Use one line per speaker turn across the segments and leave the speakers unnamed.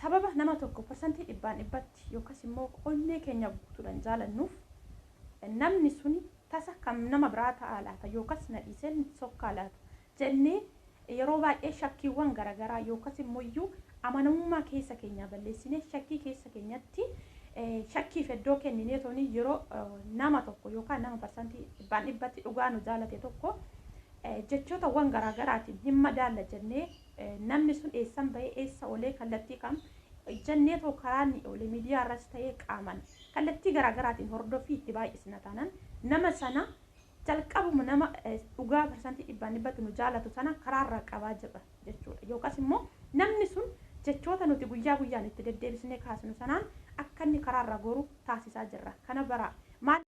Sababa nama tokko parsantii dhibbaan dhibbatti yookaas immoo onnee keenya guutuudhaan jaalannuuf, namni suni tasa kan nama biraa ta'aa laata yookaas na dhiisee sokkaa laata jennee yeroo baay'ee shakkiiwwan garaagaraa yookaas immoo iyyuu amanamummaa keessa keenyaa balleessinee, shakkii keessa keenyatti shakkiif iddoo kenninee tooni yeroo nama tokko yookaan nama parsantii dhibbaan dhibbatti dhugaa nu jaalate tokko jechootawwan garaagaraatiin hin madaalla jennee, namni sun eessan bahee, eessa oolee, kallattii kam jennee too karaa inni oole miidiyaa irras ta'ee qaaman kallattii garaagaraatiin hordoffii itti baay'isna taanaan, nama sana jalqabuma nama dhugaa parsantii dhibbaan dhibbatti nu jaalatu sana karaarraa qabaa jirra jechuudha. Yookaas immoo namni sun jechoota nuti guyyaa guyyaan itti deddeebisnee kaasnu sanaan akka inni karaarraa goru taasisaa jirra. Kana bara maal?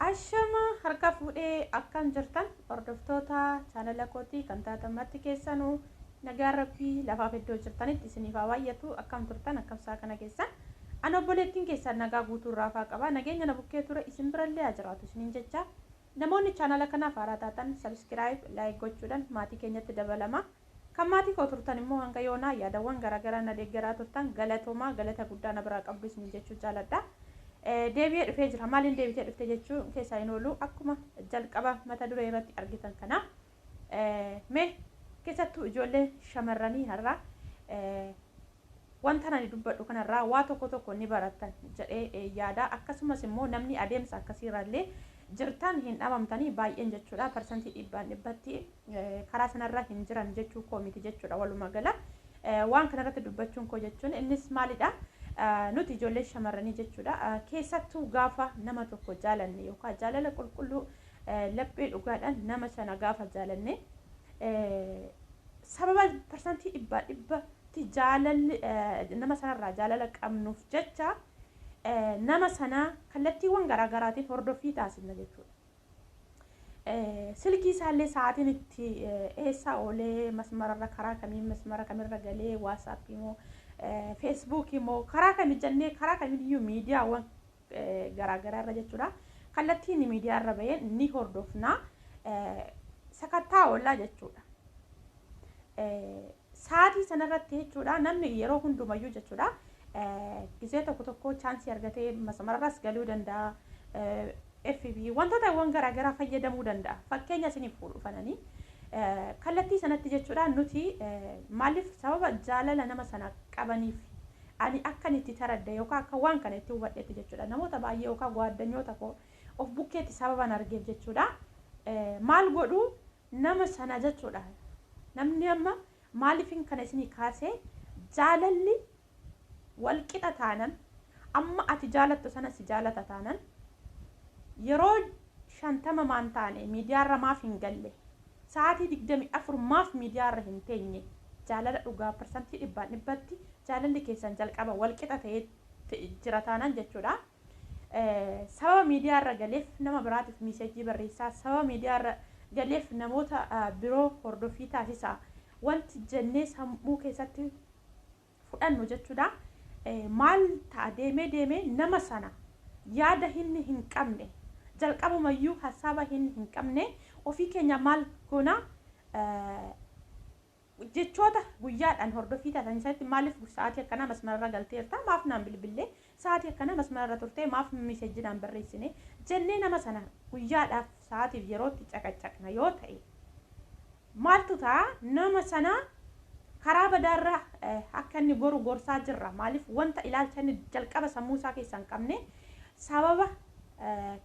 Ashama, harka fuudhee, akkam jirtan hordoftoota chaanala kootii kan taatan marti keessanuu? Nagaan Rabbii lafaaf iddoo jirtanitti isiniif haa baay'atu. Akkam turtan? Akkam isaa kana keessan? Ana obboleettiin keessan nagaa guutuu irraafaa qaba. Nageenya na bukkee ture isin birallee haa jiraatu isiniin jecha, namoonni chaanala kanaaf haaraa taatan subscribe, like gochuudhaan maatii keenyatti dabalama. Kan maatii koo turtan immoo hanga yoonaa yaadawwan garaagaraa na deeggaraa turtan, galatoomaa, galata guddaa na biraa qabdu isiniin jechuu jaaladha. Deebi'ee dhufee jira. Maaliin deebitee dhufte jechuun keessaa hin oolu. Akkuma jalqaba mata duree irratti argitan kana, mee keessattuu ijoollee shamarranii har'a wanta ani dubbadhu kanarraa waa tokko tokko ni barattan jedhee yaada. Akkasumas immoo namni adeemsa akkasiirrallee jirtan hin dhabamtanii baay'een jechuudha. Parsantii dhibbaan dhibbatti karaa sanarra hin jiran jechuu koo miti jechuudha. Walumaa gala waan kanarratti dubbachuun koo jechuun innis maalidha? Nuti ijoollee shamarranii jechuudha. Keessattuu gaafa nama tokko jaalanne yookaan jaalala qulqulluu laphee dhugaadhaan nama sana gaafa jaalanne, sababa parsantii dhibbaa dhibbatti jaalalli nama sanarraa jaalala qabnuuf jecha nama sana kallattiiwwan garaagaraatiin hordoffii taasifna jechuudha. Silkii isaallee sa'aatiin itti eessa oolee, masmararra karaa kamiin, masmara kamirra galee, WhatsAppii moo Facebookii moo karaa kami jennee, karaa kamiyyuu miidiyaawwan garaagaraa irra jechuudha. Kallattiin miidiyaa irra bahee ni hordofna. Sakattaa oollaa jechuudha. Sa'aatii sanarratti jechuudha, namni yeroo hundumayyuu jechuudha, gisee tokko tokko chaansii argatee masmararras galuu danda'a. FB wantootawwan garaagaraa fayyadamuu danda'a. Fakkeenya isiniif fuudhufananii kallattii sanatti jechuudha, nuti maaliif sababa jaalala nama sana qabaniif, ani akkan itti taradde yookaan akka waan kana itti hubadhetti jechuudha, namoota baay'ee yookaan gwaaddanyoota koo of bukkeetti sababan argeef jechuudha. Maal godhu nama sana jechuudha? Namni amma maaliifin kana isinii kaasee? Jaalalli walqixa taanan, amma ati jaalattu sana si jaalata taanan, yeroo 50 maan taane miidiyaarra maaf hin galle, sa'aatii 24 maaf miidiyaarra hin teenye, jaalala dhugaa parsantii dhibbaan dhibbatti jaalalli keessan jalqaba walqixa ta'ee jira taanan jechuudha. Sababa miidiyaarra galeef nama biraatiif message barreessaa, sababa miidiyaarra galeef namoota biroo hordoffii taasisaa wanti jennee sammuu keessatti fudhannu jechuudha. Maal ta'a? Deemee deemee nama sana yaada inni hin qabne, jalqabumayyuu hasaaba inni hin qabne ofii keenya maal goona? Jechoota guyyaadhaan hordoffii taasisan sanatti, maaliif sa'aatii akkanaa masmararra galteerta, maaf naan bilbillee, sa'aatii akkanaa masmararra turte, maaf message naan barreessine jennee nama sana guyyaadhaaf sa'aatiif yerootti caqacaqna yoo ta'e, maaltu ta'a? Nama sana karaa badaarra akka inni goru gorsaa jirra. Maaliif? Wanta ilaalcha inni jalqaba sammuu isaa keessa hin qabne, sababa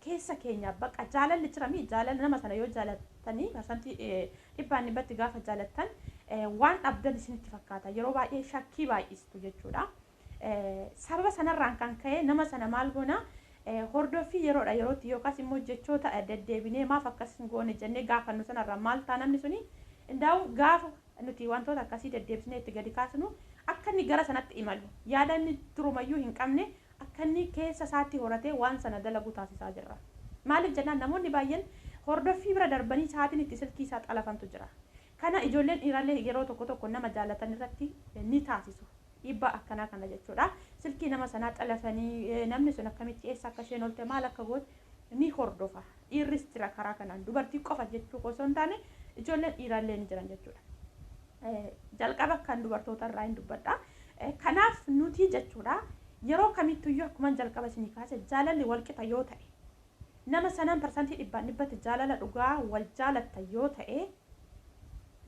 keessa keenya baqa jaalalli jirami, jaalala nama sana yoo jaalattanii, parsantii dhibbaan dhibbatti gaafa jaalattan, waan dhabdan isinitti fakkaata. Yeroo baay'ee shakkii baay'istu jechuudha. Sababa sanarraan kan ka'e nama sana maal goona? Hordoffii yeroodha yerootti yookaas immoo jechoota deddeebinee maaf akkas hin goone jennee gaafannu sanarraa maal ta'a namni suni? Indaa'u gaafa nuti wantoota akkasii deddeebisnee itti gadi kaasnu, Akka inni gara sanatti imalu, yaada inni durumayyuu hin qabne akka inni keessa isaatti horatee waan sana dalagu taasisaa jirra. Maaliif jennaan, namoonni baay'een hordoffii bira darbanii sa'aatiin itti silkii isaa xalafantu jira. Kana ijoolleen dhiirallee yeroo tokko tokko nama jaalatan irratti ni taasisu. Dhiibbaa akkanaa kana jechuudha. Silkii nama sanaa xalafanii namni sun akkamitti, eessa akka isheen oolte, maal akka goote ni hordofa. Dhiirris jira karaa kanaan, dubartii qofa jechuu osoo hin taane ijoolleen dhiirallee ni jiran jechuudha. Jalqaba kan dubartoota irraa hin dubbadha. Kanaaf nuti jechuudha, yeroo kamittuyyuu akkuma jalqaba isinii kaase, jaalalli walqixa yoo ta'e, nama sanaan 100% jaalala dhugaa wal jaalatta yoo ta'e,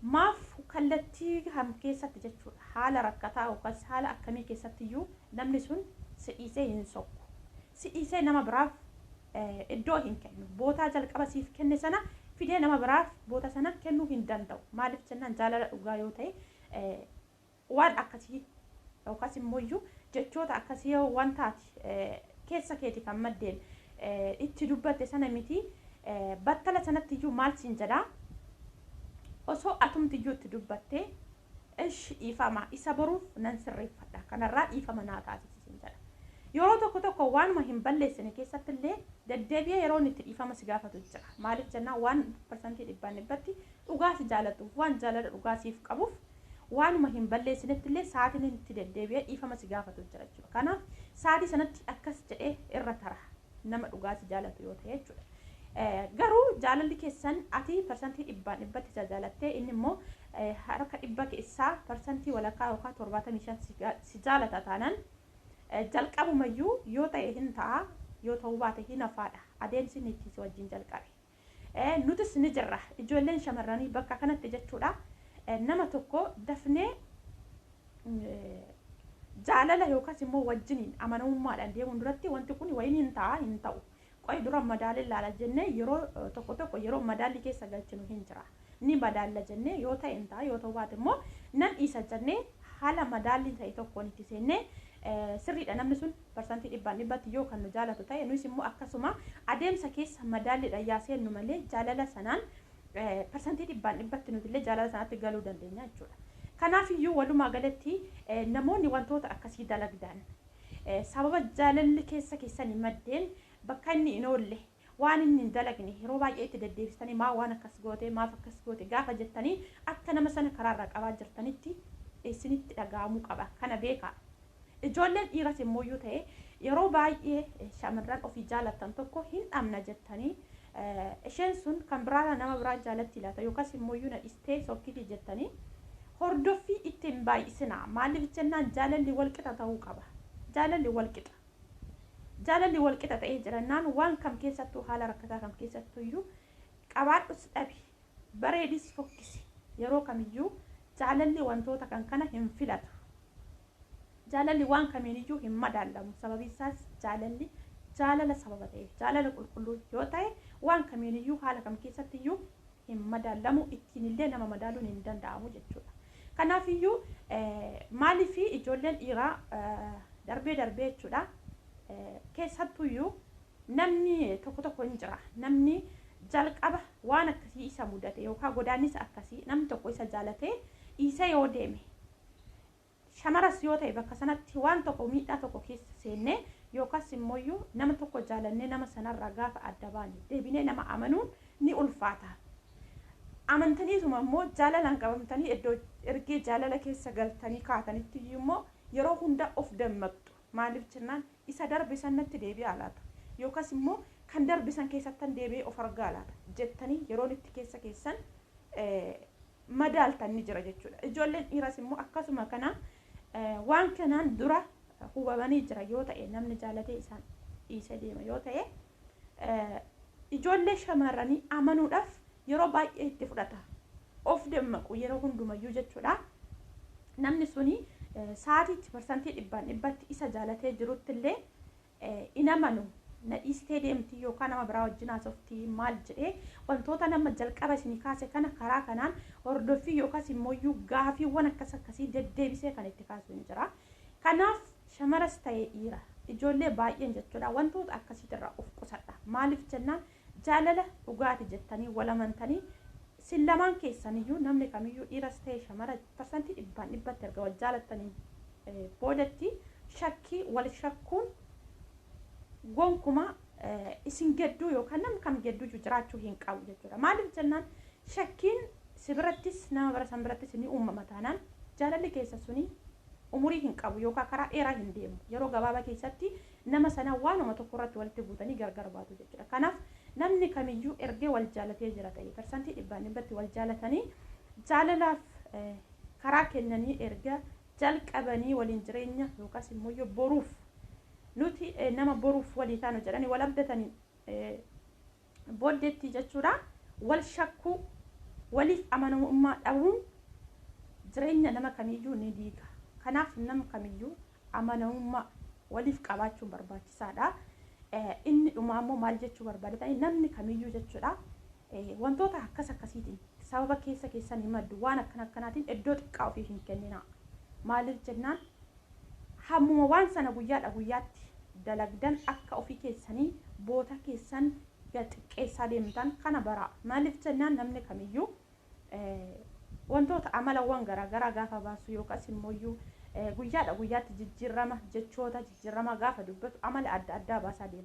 maaf kallattii kam keessatti jechuudha, haala rakkataa yookaas haala akkamii keessattiyyuu namni sun si dhiisee hin sokku. Si dhiisee nama biraaf iddoo hin kennu. Bootaa jalqaba siif kenne sana fidee nama biraaf boota sana kennuu hin danda'u. Maaliif jennaan, jaalala dhugaa yoo ta'e waan akkasii yookaas immoo jechoota akkasii waan taati keessa keeti kan maddeen itti dubbatte sana miti, battala sanatti iyyuu maal siin jedhaa, osoo atumti iyyuu itti dubbatte, "Ishi, dhiifama, isa boruuf nan sirreeffadha, kanarraa dhiifama naa taasisi" siin jedha. Yeroo tokko tokko waanuma hin balleessine keessatti illee deddeebi'ee yeroo inni itti dhiifama si gaafatu jira. Maaliif jennaan, waan 100% dhugaa si jaalatuuf, waan jaalala dhugaa siif qabuuf, waanuma hin balleessinetti illee sa'aatiin inni itti deddeebi'ee dhiifama si gaafatu jira jechuudha. Kanaaf sa'aatii sanatti akkas jedhee irra tara, nama dhugaa si jaalatu yoo ta'e jechuudha. Garuu jaalalli keessan ati 100% isa jaalattee, inni immoo harka 100 keessaa parsantii walakkaa yookaan 75 si jaalata taanaan, jalqabumayyuu yoo ta'e hin ta'a, yoo ta'uu baate hin hafaadha adeemsi inni itti si wajjin jalqabe. Nutis ni jirra ijoolleen shamarranii bakka kanatti jechuudha. Nama tokko dafnee jaalala yookaas immoo wajjiniin amanamummaadhaan deemuun duratti wanti kun wayin hin ta'a hin ta'u, qo'i dura madaalli ilaala jennee yeroo tokko tokko yeroo madaalli keessa galchinu hin jira. Ni madaalla jennee, yoo ta'e hin ta'a, yoo ta'uu baate immoo nan dhiisa jennee haala madaalli ta'e tokkoon itti seennee, sirriidha, namni sun 100% yoo kan nu jaalatu ta'e, nus immoo akkasuma adeemsa keessa madaalliidha yaa seennu malee, jaalala sanaan 100% nuti illee jaalala sanatti galuu dandeenya jechuudha. Kanaaf iyyuu walumaa galatti namoonni wantoota akkasii dalagdan, sababa jaalalli keessa keessanii maddeen, bakka inni hin oolle, waan inni hin dalagne yeroo baay'ee itti deddeebistanii "Maa waan akkas goote? Maaf akkas goote?" gaafa jettanii, akka nama sana karaarra qabaa jirtanitti isinitti dhaga'amuu qaba. Kana beekaa. Ijoolleen dhiiras immoo yoo ta'e, yeroo baay'ee shamarran ofii jaalattan tokko hin dhabna jettanii, isheen sun kan biraa nama biraa jaalatti laata yookaas immoo na dhistee sokkiti jettanii hordoffii ittiin baay'isina. Maaliif jennaan, jaalalli walqixa ta'uu qaba. Jaalalli walqixa. Jaalalli walqixa ta'ee jirannaan, waan kam keessattuu, haala rakkataa kam keessattuyyuu, qabaadhus dhabi, bareedis fokkisi, yeroo kamiyyuu jaalalli wantoota kan kana hin filatu. Jaalalli waan kamiiniyyuu hin madaalamu. Sababi isaas jaalalli jaalala sababa ta'eef, jaalala qulqulluu yoo ta'e waan kamiiniyyuu, haala kam keessattiyyuu hin madaalamu, ittiin illee nama madaaluun hin danda'amu jechuudha. Kanaafiyyuu maaliif ijoolleen dhiiraa darbee darbee jechuudha, keessattuyyuu namni tokko tokko hin jira, namni jalqaba waan akkasii isa mudate yookaan godaannisa akkasii, namni tokko isa jaalatee dhiisee yoo deeme, shamaras yoo ta'e, bakka sanatti waan tokko miidhaa tokko keessa seennee yookaas immoo nama tokko jaalannee nama sanarraa gaafa adda baane, deebinee nama amanuun ni ulfaata. Amantaniisuma immoo jaalalaan qabamtanii iddoo ergee jaalala keessa galtanii kaatanitti immoo yeroo hunda of dammaqxu. Maaliif jennaan, isa darbe sanatti deebi'aa laata? Yookaas immoo kan darbe san keessattan deebi'ee of argaa laata? Jettanii yeroon itti keessa keessan madaaltan ni jira jechuudha. Ijoolleen dhiiras immoo akkasuma kana waan kanaan dura hubamanii jira yoo ta'e, namni jaalatee isaan dhiisee deema yoo ta'e, ijoollee shamarranii amanuudhaaf yeroo baay'ee itti fudhata. Of dammaqu yeroo hundumayyuu jechuudha. Namni suni sa'aatiitti 100% isa jaalatee jirutti illee in amanu. Na dhiistee deemti yookaan nama biraa wajjin haasofti maal jedhee, wantoota nama jalqaba isinii kaase kana karaa kanaan hordoffii yookaas immoo gaafiiwwan akkas akkasii deddeebisee kan itti kaasu hin jira. Kanaaf shamaras ta'ee dhiira, ijoollee baay'een jechuudha, wantoota akkasiitirraa of qusadha. Maaliif jennaan, jaalala dhugaati jettanii wal amantanii, sin lamaan keessaniyyuu, namni kamiyyuu dhiiras ta'e shamara, 100% erga wal jaalattanii Boodatti shakkii wal shakkuun gonkumaa isin gedduu yookaan nama kam gedduu jiraachuu hin qabu jechuudha. Maaliif jennaan, shakkiin si birattis nama bira san birattis ni uumama taanaan, jaalalli keessa suni umurii hin qabu yookaan karaa dheeraa hin deemu. Yeroo gabaabaa keessatti nama sana waanuma tokko irratti walitti buutanii gargar baatu jechuudha. Kanaaf namni kamiyyuu ergee wal jaalatee jira ta'e, 100% wal jaalatanii, jaalalaaf karaa kennanii, erga jalqabanii waliin jireenya yookaas immoo boruuf nuti nama boruuf walii taanu jedhanii wal abdatanii booddeetti jechuudha. Wal shakkuu, waliif amanamummaa dhabuun jireenya nama kamiyyuu ni diiga. Kanaaf nama kamiyyuu amanamummaa waliif qabaachuun barbaachisaadha. Inni dhumaa immoo maal jechuu barbaadatanii, namni kamiyyuu jechuudha, wantoota akkas akkasiitiin sababa keessa keessanii maddu waan akkana akkanaatiin iddoo xiqqaa ofii hin kenninaa. Maaliif jennaan, hammuma waan sana guyyaadha guyyaatti dalagdan akka ofii keessanii boota keessan xiqqeessaa deemtan kana baraa. Maaliif jennaan, namni kamiyyuu wantoota amalawwan garaagaraa gaafa baasu yookaas immoo guyyaadha guyyaatti jijjiirama jechoota jijjiirama gaafa dubbatu amala adda addaa baasaa deema.